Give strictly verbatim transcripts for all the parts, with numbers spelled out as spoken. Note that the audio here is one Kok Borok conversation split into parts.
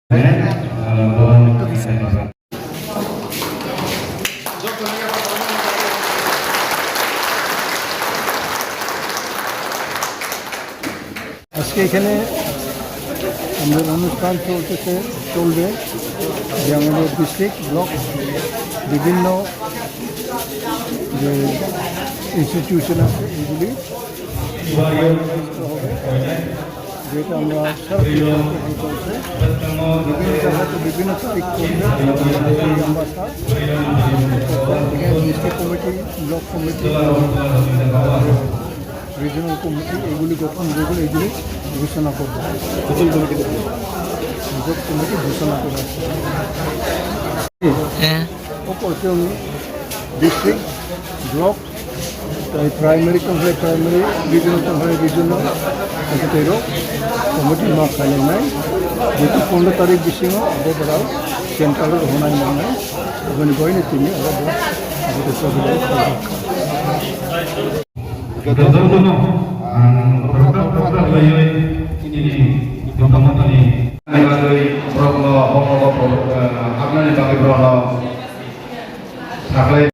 আজকে এখানে আমাদের অনুষ্ঠান চলতেছে, চলবে, যে আমাদের ডিস্ট্রিক্ট, ব্লক, বিভিন্ন যে ইনস্টিটিউশন আছে, এইগুলি হবে। যেহেতু আমরা সারা পৃথিবীতে চলছে, বিভিন্ন জায়গাতে বিভিন্ন তারিখ করবে। এখানে district committee, block committee, regional committee, এগুলি গঠন, যেগুলো এগুলি ঘোষণা করবে। রিজিওনাল কমিটি ঘোষণা করবে। হ্যাঁ। Opor chwng district, block, tai primary tong khe primary, regional tong khe regional, tei rok committee ma khainai. Jetu pondro tarik bisingo abo borok central rok honai nangnai, aboni boino tini abo bo, abo de sobi. Jotono ang program program laiwi chini Buddha Mothani bagwi borokno hokrogo, eh, habnani bagwi borokno saklai.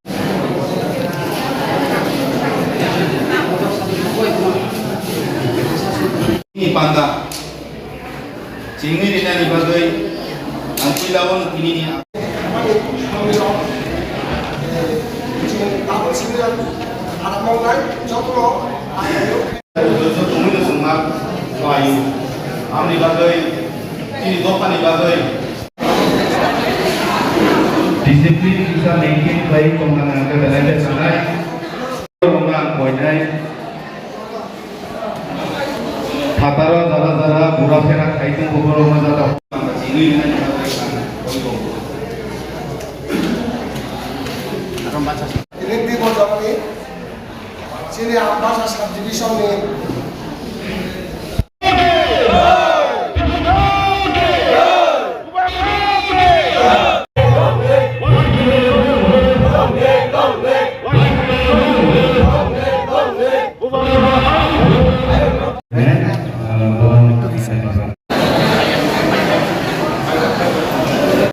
Ni panda. Chingwi rinani bagwi ang puila o nukini ni. Joto tongwi no chwngma khlai-o. Aboni bagwi chini dophani bagwi discipline kisa maintain khlai tongmani ang khe belai khe sanai. Borokno ang koinai. Phataro jara jara bura phera khai tongbo borokno jata. Rinti Bojorani chini Ambasa subdivision ni